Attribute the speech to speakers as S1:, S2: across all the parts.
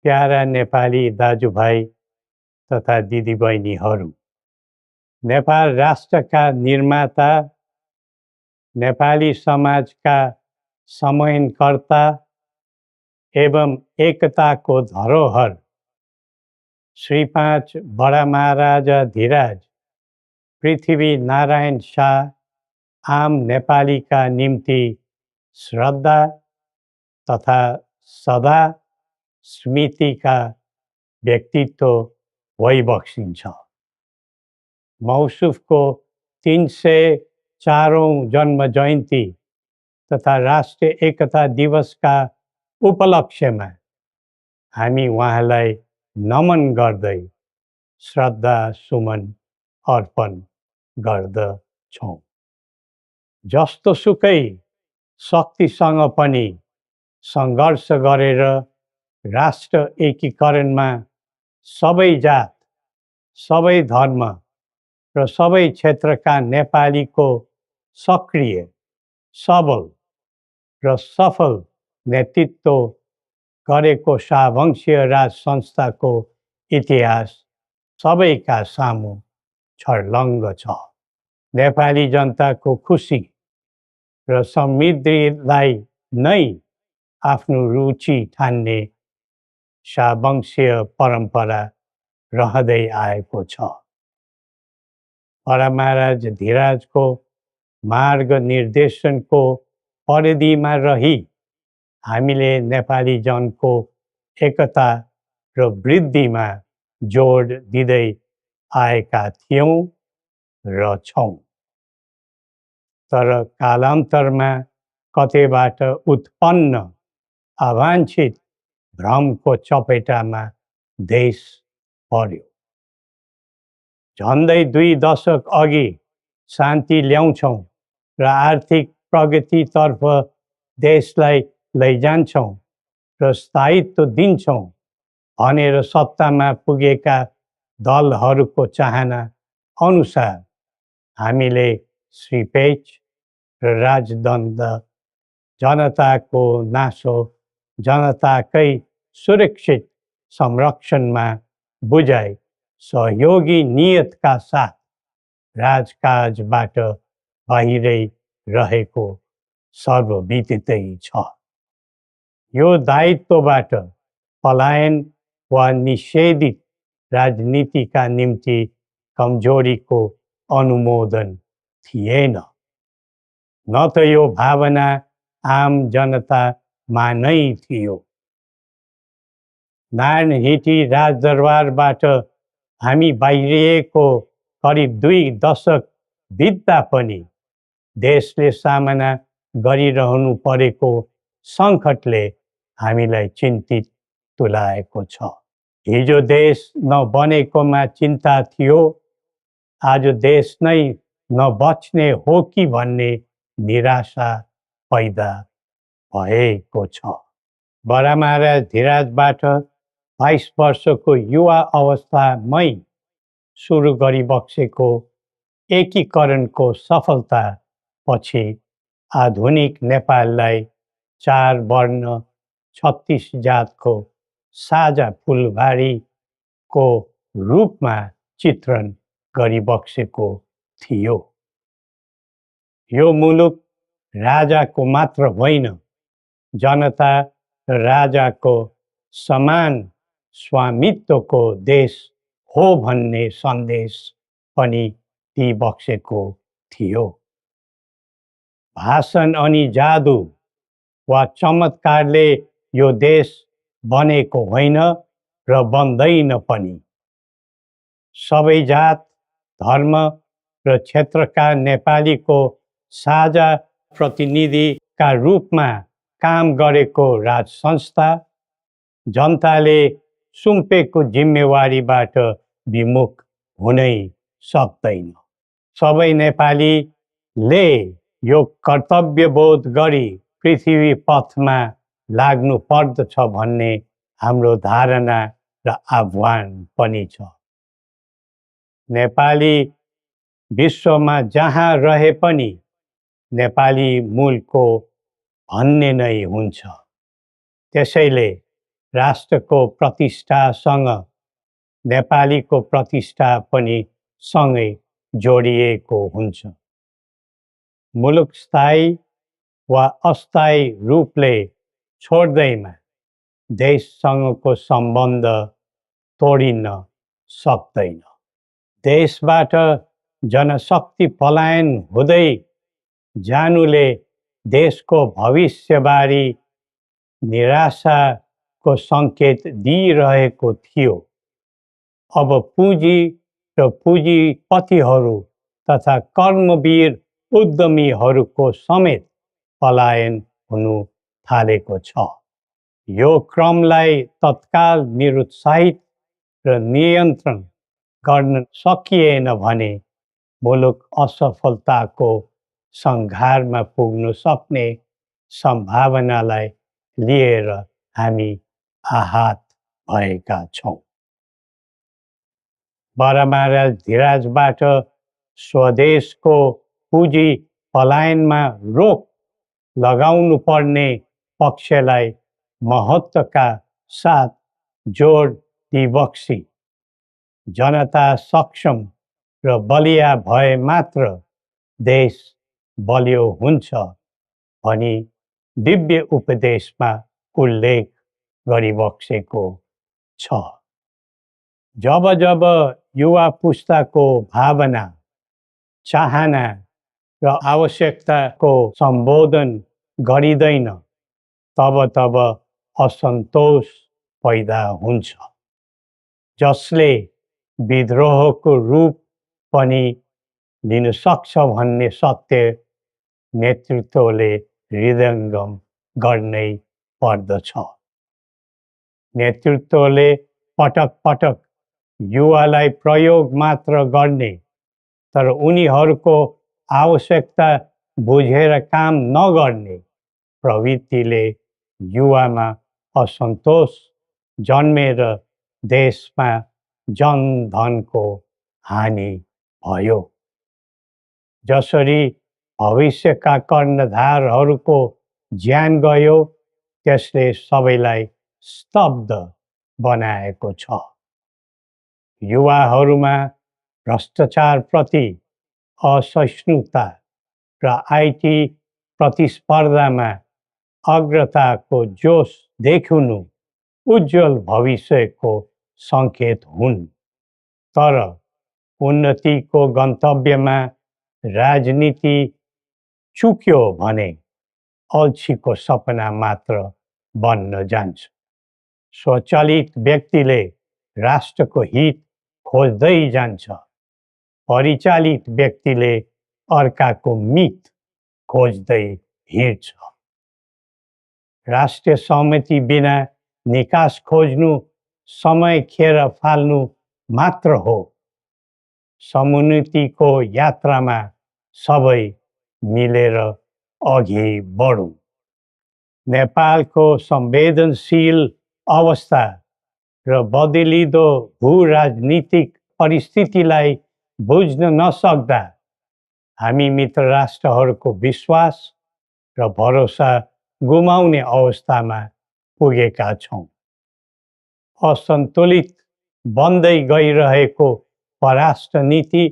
S1: Para Nepali दाजुभाइ तथा दिदीबहिनीहरू, नेपाल राष्ट्रका निर्माता, नेपाली समाजका समन्वयकर्ता एवं एकताको धरोहर श्री 5 बडा महाराजा धीराज पृथ्वी नारायण शाह आम नेपालीका निम्ति श्रद्धा तथा सदा स्मृतिका व्यक्तित्व भइबक्सिन्छ। मौसुफको 304औं जन्म जयन्ती तथा राष्ट्रिय एकता दिवसका उपलक्ष्यमा हामी उहाँलाई नमन गर्दै श्रद्धा सुमन अर्पण गर्दछौँ। जस्तोसुकै शक्तिसँग पनि सङ्घर्ष गरेर राष्ट्र एकीकरणमा सबै जात, सबै धर्म र सबै क्षेत्रका नेपालीको सक्रिय, सबल र सफल नेतृत्व गरेको शाहवंशीय राज संस्थाको इतिहास सबैका सामु छर्लङ्ग छ। नेपाली जनताको खुसी र समृद्धिलाई नै आफ्नो रुचि ठान्ने शाहवंशीय परम्परा रहँदै आएको छ। बडा महाराज धीराजको मार्ग निर्देशनको परिधिमा रही हामीले नेपाली जनको एकता र वृद्धिमा जोड दिँदै आएका थियौँ र छौँ। तर कालान्तरमा कतैबाट उत्पन्न अवाञ्छित भ्रमको चपेटामा देश पर्यो। झन्डै 2 दशक अघि शान्ति ल्याउँछौँ र आर्थिक प्रगतितर्फ देशलाई लैजान्छौँ र स्थायित्व दिन्छौँ भनेर सत्तामा पुगेका दलहरूको चाहना अनुसार हामीले श्री 5 र राजदण्ड जनताको नासो जनताकै सुरक्षित संरक्षणमा बुझाइ सहयोगी नियतका साथ राजकाजबाट बाहिरै रहेको सर्वविदितै छ। यो दायित्वबाट पलायन वा निषेधित राजनीतिका निम्ति कमजोरीको अनुमोदन थिएन, न त यो भावना आम जनतामा नै थियो। नारायणहिटी राजदरबारबाट हामी बाहिरिएको करिब 2 दशक बित्दा पनि देशले सामना गरिरहनु परेको सङ्कटले हामीलाई चिन्तित तुल्याएको छ। हिजो देश नबनेकोमा चिन्ता थियो, आज देश नै नबच्ने हो कि भन्ने निराशा पैदा भएको छ। बडा महाराज धीराजबाट 22 वर्षको युवा अवस्थामै सुरु गरिबक्सेको एकीकरणको सफलता पछि आधुनिक नेपाललाई 4 वर्ण 36 जातको साझा फुलबारीको रूपमा चित्रण गरिबक्सेको थियो। यो मुलुक राजाको मात्र होइन, जनता र राजाको समान स्वामित्वको देश हो भन्ने सन्देश पनि दिइबक्सेको थियो। भाषण अनि जादु वा चमत्कारले यो देश बनेको होइन र बन्दैन पनि। सबै जात, धर्म र क्षेत्रका नेपालीको साझा प्रतिनिधिका रूपमा काम गरेको राज संस्था जनताले सुम्पेको जिम्मेवारीबाट विमुख हुनै सक्दैन। सबै नेपालीले यो कर्तव्यबोध गरी पृथ्वी पथमा लाग्नु पर्दछ भन्ने हाम्रो धारणा र आह्वान पनि छ। नेपाली विश्वमा जहाँ रहे पनि नेपाली मूलको भन्ने नै हुन्छ। त्यसैले राष्ट्रको प्रतिष्ठासँग नेपालीको प्रतिष्ठा पनि सँगै जोडिएको हुन्छ। मुलुक स्थायी वा अस्थायी रूपले छोड्दैमा देशसँगको सम्बन्ध तोडिन सक्दैन। देशबाट जनशक्ति पलायन हुँदै जानुले देशको भविष्यबारे निराशाको सङ्केत दिइरहेको थियो। अब पुँजी र पुँजीपतिहरू तथा कर्मवीर उद्यमीहरूको समेत पलायन हुनु थालेको छ। यो क्रमलाई तत्काल निरुत्साहित र नियन्त्रण गर्न सकिएन भने मुलुक असफलताको सङ्घारमा पुग्न सक्ने सम्भावनालाई लिएर हामी आहत भएका छौँ। बरामारा धिराजबाट स्वदेशको पुँजी पलायनमा रोक लगाउनु पर्ने पक्षलाई महत्त्वका साथ जोड दिबक्सी जनता सक्षम र बलिया भए मात्र देश बलियो हुन्छ भनी दिव्य उपदेशमा उल्लेख गरिबक्सेको छ। जब जब युवा पुस्ताको भावना, चाहना र आवश्यकताको सम्बोधन गरिँदैन तब तब असन्तोष पैदा हुन्छ, जसले विद्रोहको रूप पनि लिन सक्छ भन्ने सत्य नेतृत्वले हृदयङ्गम गर्नै पर्दछ। नेतृत्वले पटक पटक युवालाई प्रयोग मात्र गर्ने तर उनीहरूको आवश्यकता बुझेर काम नगर्ने प्रवृत्तिले युवामा असन्तोष जन्मेर देशमा जनधनको हानि भयो। जसरी भविष्यका कर्णधारहरूको ज्यान गयो त्यसले सबैलाई स्तब्ध बनाएको छ। युवाहरूमा भ्रष्टाचारप्रति असहिष्णुता र आइटी प्रतिस्पर्धामा अग्रताको जोश देखिनु उज्जवल भविष्यको सङ्केत हुन्। तर उन्नतिको गन्तव्यमा राजनीति चुक्यो भने अल्छीको सपना मात्र बन्न जान्छ। स्वचालित व्यक्तिले राष्ट्रको हित खोज्दै जान्छ, परिचालित व्यक्तिले अर्काको मित खोज्दै हिँड्छ। राष्ट्रिय सहमति बिना निकास खोज्नु समय खेर फाल्नु मात्र हो। समुन्नतिको यात्रामा सबै मिलेर अघि बढौँ। नेपालको संवेदनशील अवस्था र बदलिँदो भू-राजनीतिक परिस्थितिलाई बुझ्न नसक्दा हामी मित्र राष्ट्रहरूको विश्वास र भरोसा गुमाउने अवस्थामा पुगेका छौँ। असन्तुलित बन्दै गइरहेको परराष्ट्र नीति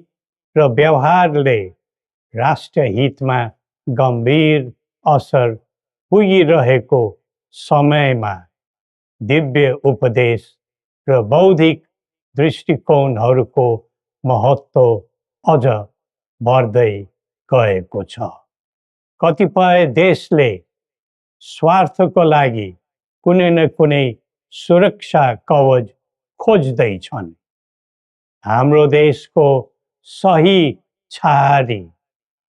S1: र व्यवहारले राष्ट्रिय हितमा गम्भीर असर पुगिरहेको समयमा दिव्य उपदेश र बौद्धिक दृष्टिकोणहरूको महत्त्व अझ बढ्दै गएको छ। कतिपय देशले स्वार्थको लागि कुनै न कुनै सुरक्षा कवच खोज्दैछन्। हाम्रो देशको सही छहारी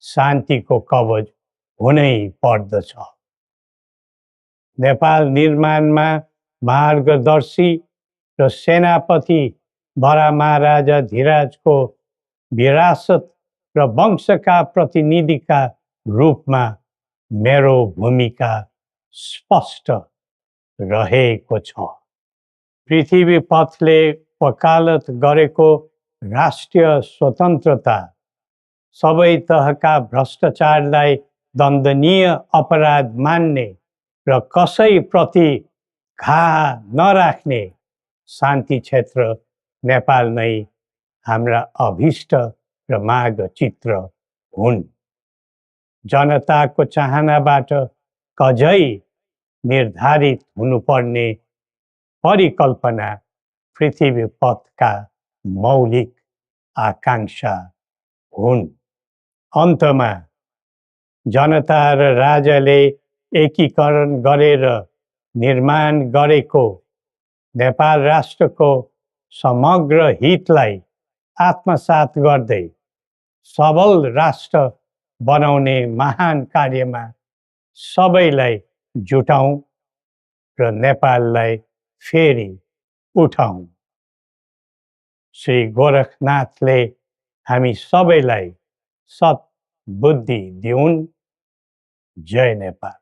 S1: शान्तिको कवच हुनै पर्दछ। नेपाल निर्माणमा मार्गदर्शी र सेनापति बरामाराजा धिराजको विरासत र वंशका प्रतिनिधिका रूपमा मेरो भूमिका स्पष्ट रहेको छ। पृथ्वी पथले वकालत गरेको राष्ट्रिय स्वतन्त्रता, सबै तहका भ्रष्टाचारलाई दण्डनीय अपराध मान्ने र कसैप्रति घा नराख्ने शान्ति क्षेत्र नेपाल नै हाम्रा अभिष्ट र माग चित्र हुन्। जनताको चाहनाबाट कझै निर्धारित हुनुपर्ने परिकल्पना पृथ्वी पथका मौलिक आकांक्षा हुन्। अन्तमा जनता र राजाले एकीकरण गरेर निर्माण गरेको नेपाल राष्ट्रको समग्र हितलाई आत्मसात गर्दै सबल राष्ट्र बनाउने महान कार्यमा सबैलाई जुटौँ र नेपाललाई फेरि उठाउँ। श्री गोरखनाथले हामी सबैलाई सत् बुद्धि दिउन्। जय नेपाल।